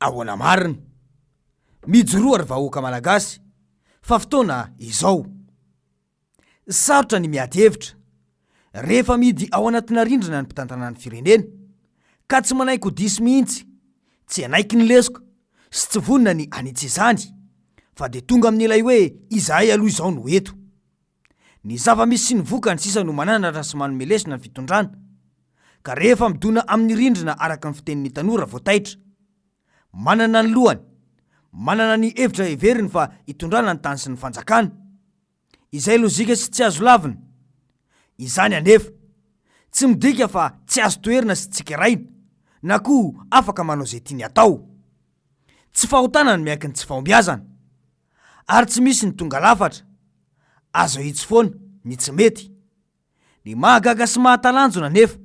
Ahoana marina? Mijoroa ry vahoaka Malagasy fa fotoana izao. Sarotra ny miady hevitra rehefa mihidy ao anatina rindrina ny mpitantana ny firenena ka tsy manaiky ho diso mihitsy, tsy hanaiky ny lesoka sy tsy vonona ny hanitsy izany fa dia tonga amin'ilay hoe izahay aloha izao no eto. Ny zava-misy sy ny vokany sisa no mananatra sy manome lesona ny fitondrana ka rehefa midona amin'ny rindrina araka ny fitenin'ny tanora vao taitra. Manana ny lohany, manana ny hevitra heveriny fa hitondrana ny tany sy ny fanjakana. Izay lojika sy tsy azo lavina. Izany anefa, tsy midika fa tsy azo toherina sy tsikeraina, na koa afaka manao izay tiany atao. Tsy fahotana ny miaiky ny tsy fahombiazana. Ary tsy misy ny tonga lafatra. Azo ahitsy foana ny tsy mety. Ny mahagaga sy mahatalanjona anefa,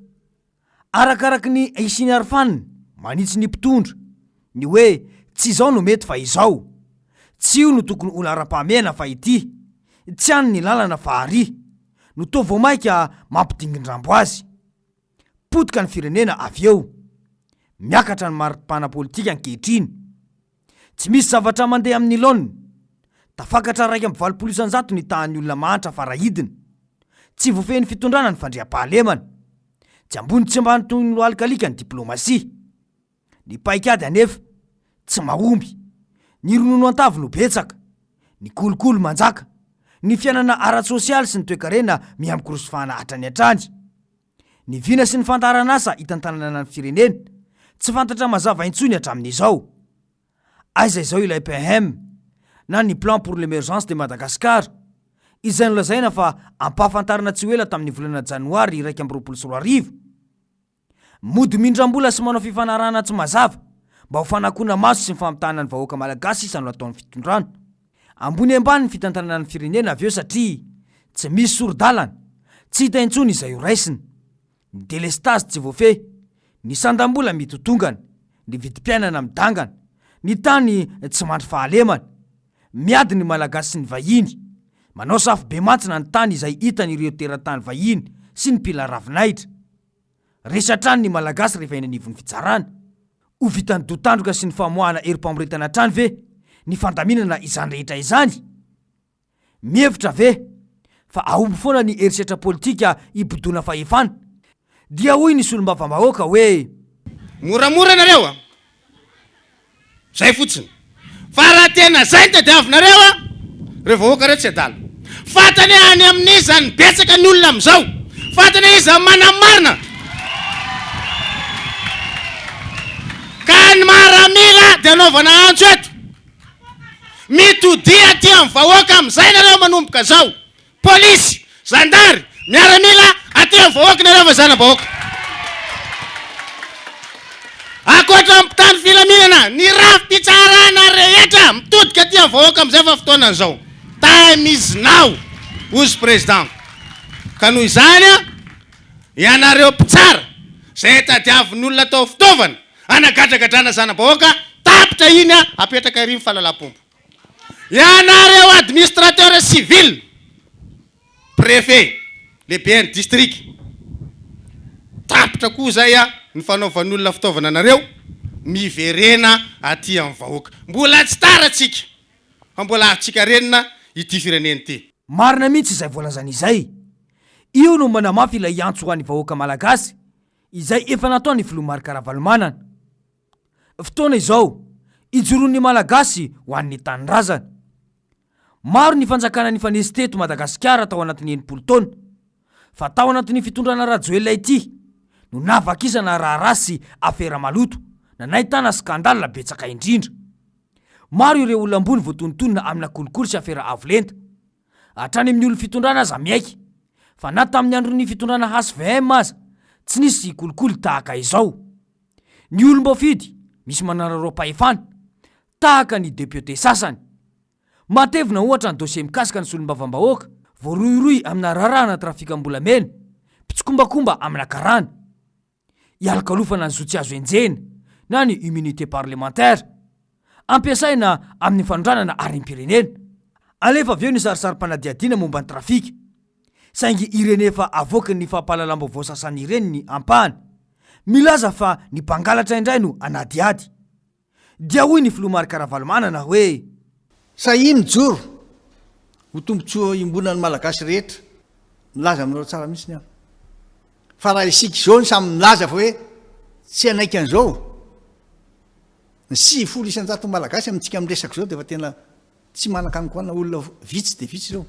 arakaraky ny hisian'ny arofanina manitsy ny mpitondra, ny hoe tsy izao no mety fa izao, tsy io no tokony ho laharam-pahamehana fa ity, tsy any ny lalana fa ary, no toa vao mainka mampidingin-drambo azy. Potika ny firenena avy eo. Miakatra ny maripana politika ankehitriny. Tsy misy zavatra mandeha amin'ny laoniny. Tafakatra 81% ny tahan'ny olona mahantra farahidiny. Tsy voafehin'ny fitondrana ny fandriampahalemana. Tsy ambony tsy ambany toy ny lohalik'alika ny diplomasia. Ny paikady anefa, tsy mahomby. Ny ronono an-tavy no betsaka. Ny kolikoly manjaka. Ny fiainana ara-tsosialy sy ny toekarena miha-mikorosofahana hatrany hatrany. Ny vina sy ny fandaharan'asa hitantanana ny firenena, tsy fantatra mazava intsony hatramin'izao. Aiza izao ilay PEM, na ny Plan pour l'Emergence de Madagascar, izay nolazaina fa hampahafantarina tsy ho ela tamin'ny volana janoary 2021? Mody mindram-bola sy manao fifanarahana tsy mazava mba ho fanakona maso sy ny famitahana ny vahoaka malagasy sisa no ataon'ny fitondrana. Ambony ambany ny fitantanana ny firenena avy eo satria tsy misy sori-dalana, tsy hita intsony izay ho raisina. Ny delestazy tsy voafehy, ny sandam-bola mitotongana, ny vidim-piainana midangana, ny tany tsy mandry fahalemana. Miady ny Malagasy sy ny vahiny. Manao safobe mantsina ny tany izay hitany ireo teratany vahiny sy ny mpila ravinahitra. Resy hatrany ny Malagasy rehefa eny anivon'ny fitsarana. Ho vitan'ny doa-tandroka sy ny famoahana herim-pamoretana hatrany ve ny fandaminana izany rehetra izany? Mihevitra ve fa hahomby foana ny herisetra politika hibodoana fahefana? Dia hoy ny solombavambahoaka hoe. Moramora nareo a! Zay fotsiny. Fa raha tena zay no tadiavinareo a! Reo vahoaka reo tsy adala. Fantany hoe any amin'iza ny betsaka ny olona amizao. Fantany hoe iza ny manamarina. Ka ny maramila dia anaovana antso eto. Mitodia aty amin'ny vahoaka amizay nareo manomboka zao. Polisy, zandary, miaramila aty amin'ny vahoaka nareo fa zana-bahoaka. Ankoatra ny mpitandro filaminana, ny rafi-pitsarana rehetra mitodika aty amin'ny vahoaka amin'izay fa fotoanany izao. Time is now, hozy Président. Ka noho izany, ianareo mpitsara izay tadiavin'ny olona atao fitaovana hanagadragadrana zana-bahoaka, tapitra iny, apetraka ery ny fahalalam-pomba. Ianareo administrateur civil, préfet, lehiben'ny district, tapitra koa izay ny fanaovan'ny olona fitaovana anareo, miverena aty amin'ny vahoaka. Mbola tsy tara tsika fa mbola azontsika renina ity firenena ity. Marina mihitsy izay voalazany izay. Io no manamafy ilay antso ho an'ny vahoaka malagasy izay efa nataon'ny filoha Marc Ravalomanana. Fotoana izao ijoroan'ny Malagasy ho an'ny tanindrazana. Maro ny fanjakana nifanesy teto Madagasikara tao anatin'ny 60 taona, fa tao anatin'ny fitondrana Rajoelina ity no nahavakisana raharaha sy afera maloto na nahitana scandale betsaka indrindra. Maro ireo olona ambony voatonontonona amina kolikoly sy afera avo lenta. Hatrany amin'ny olon'ny fitondrana aza miaiky fa na tamin'ny andron'ny fitondrana hvm aza tsy nisy kolikoly tahaka izao. Ny olom-boafidy misy manararaom-pahefana, tahaka ny depiote sasany. Matevina ohatra ny dossier mikasika ny solombavambahoaka voarohirohy amina raharahana trafikam-bolamena, mpitsikombakomba amina karana. Ialokalofana ny zo tsy azo enjehina na ny immunité parlementaire. Ampiasaina amin'ny fanondranana harem-pirenena. Alefa avy eo ny sarisarim-panadihadiana momba ny trafika. Saingy ireny efa avoakin'ny fampahalalam-baovao sasany ireny ny ampahany. Milaza fa ny mpangalatra indray no hanadihady. Dia hoy ny filoha Marc Ravalomanana hoe. Sahia mijoro ho tombontsoa iombonan'ny Malagasy rehetra. Milaza aminareo tsara mihitsiny aho. Fa raha isika izao no samy milaza fa hoe tsy hanaiky an'izao, ny 90 isan-jaton'ny Malagasy amintsika miresaka izao dia efa tena tsy manan-kanin-kohanina, olona vitsy dia vitsy ireo.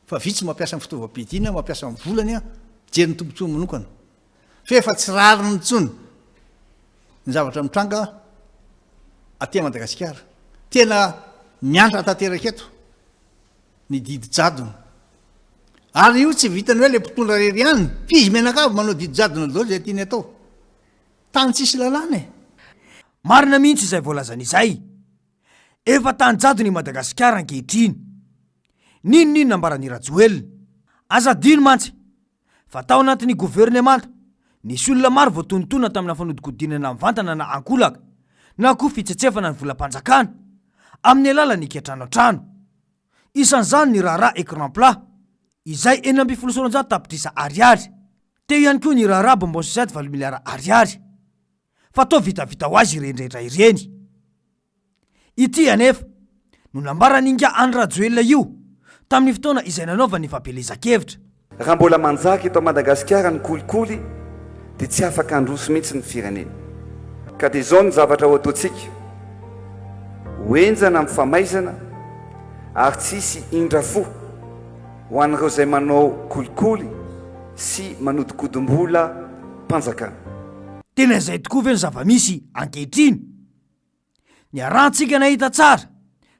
Fa vitsy mampiasa ny fitaovam-piadiana, mampiasa ny volany, mijery ny tombontsoa manokana. Fa efa tsy rariny intsony ny zavatra mitranga aty Madagasikara. Tena miantra tanteraka eto ny didy jadona. Ary io tsy vitan'ny hoe le mpitondra irery ihany, f'izy mianakavy manao didy jadona daholo izay tiany atao. Tany tsisy lalàna e. Marina mihitsy izay voalazany izay. Efa tany jadona i Madagasikara ankehitriny. N'inon'inona ambaran'i Rajoelina. Aza adino mantsy fa tao anatin'ny governemanta, nisy olona maro voatonontonona tamina fanodikodinana mivantana na ankolaka, na koa fitsetsefana ny volam-panjakana, amin'ny alalan'ny kiantranoantrano. Isan'izany ny raharaha Ecran plat, izay 216 tapitrisa ariary. Teo ihany koa ny raharaha bonbon sucette valo miliara ariary. Fa toa vitavita ho azy ireny rehetra ireny. Ity anefa no nambaran'ingahy Andry Rajoelina io tamin'ny fotoana izay nanaovany ny fampielezan-kevitra. Raha mbola manjaka eto Madagasikara ny kolikoly dia tsy afaka handroso mihitsy ny firenena. Ka dia izao ny zavatra ho ataontsika, ho henjana amin'ny famaizana ary tsy hisy indra fo ho an'ireo izay manao kolikoly sy manodinkodim-bola mpanjakana. Tena izay tokoa ve ny zava-misy ankehitriny? Niarahantsika nahita tsara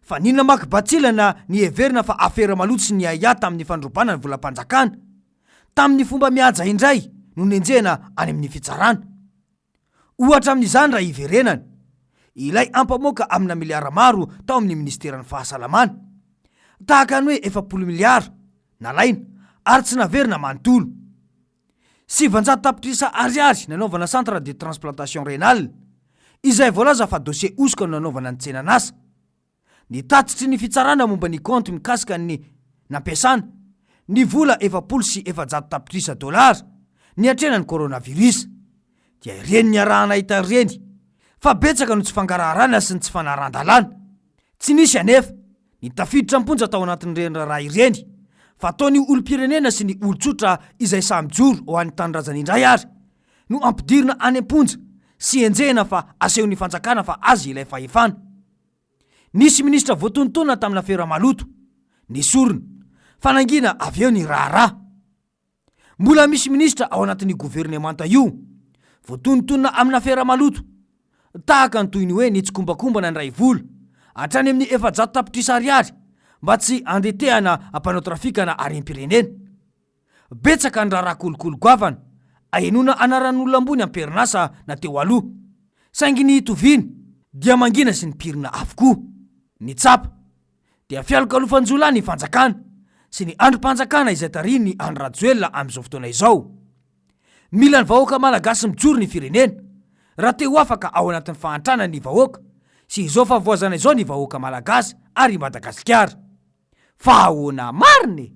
fa ny namaky batsilana ny heverina fa afera maloto sy niahiahy tamin'ny fandrobana ny volam-panjakana, tamin'ny fomba mihaja indray no nenjehina any amin'ny fitsarana. Ohatra amin'izany raha hiverenana, ilay ampamoaka amina miliara maro tao amin'ny minisiteran'ny fahasalamana. Tahaka ny hoe 40 miliara nalaina ary tsy naverina manontolo. 900 tapitrisa ariary nanaovana centre de transplantation rénale, izay voalaza fa dossier hosoka no nanaovana ny tsenan'asa. Ny tatitry ny fitsarana momba ny kaonty mikasika ny nampiasana ny vola 440 tapitrisa dolara niatrehana ny coronavirus dia ireny niaraha-nahita ireny fa betsaka no tsy fangaraharana sy ny tsy fanarahan-dalàna. Tsy nisy anefa ny tafiditra am-ponja tao anatin'ireny raharaha ireny fa ataon'ny olom-pirenena sy ny olon-tsotra izay sahy mijoro ho an'ny tanindrazany indray ary no ampidirina any am-ponja sy enjehina fa asehon'ny fanjakana fa azy ilay fahefana. Nisy minisitra voatonontonona tamina fera maloto, nesorina, fa nangina avy eo ny raharaha. Mbola misy minisitra ao anatin'io governemanta io, voatonontonona amina fera maloto, tahaka ny toy ny hoe nitsikombakomba nandray vola, hatrany amin'ny 400 tapitrisa ariary, mba tsy handetehana mpanao trafikana harem-pirenena. Betsaka ny raharaha kolikoly goavana, ahenoana anaran'olona ambony am-perinasa na teo aloha. Saingy ny itoviana dia mangina sy nipirina avokoa. Ny tsapa dia fialokalofan-jiolahy ny fanjakana sy ny andrim-panjakana izay tarihin'i Andry Rajoelina amin'izao fotoana izao. Mila ny vahoaka malagasy mijoro ny firenena raha te ho afaka ao anatin'ny fahantrana ny vahoaka sy izao fahavoazana izao ny vahoaka malagasy ary i Madagasikara. Fa ahoana marina e?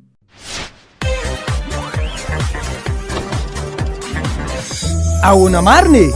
Ahoana marina e?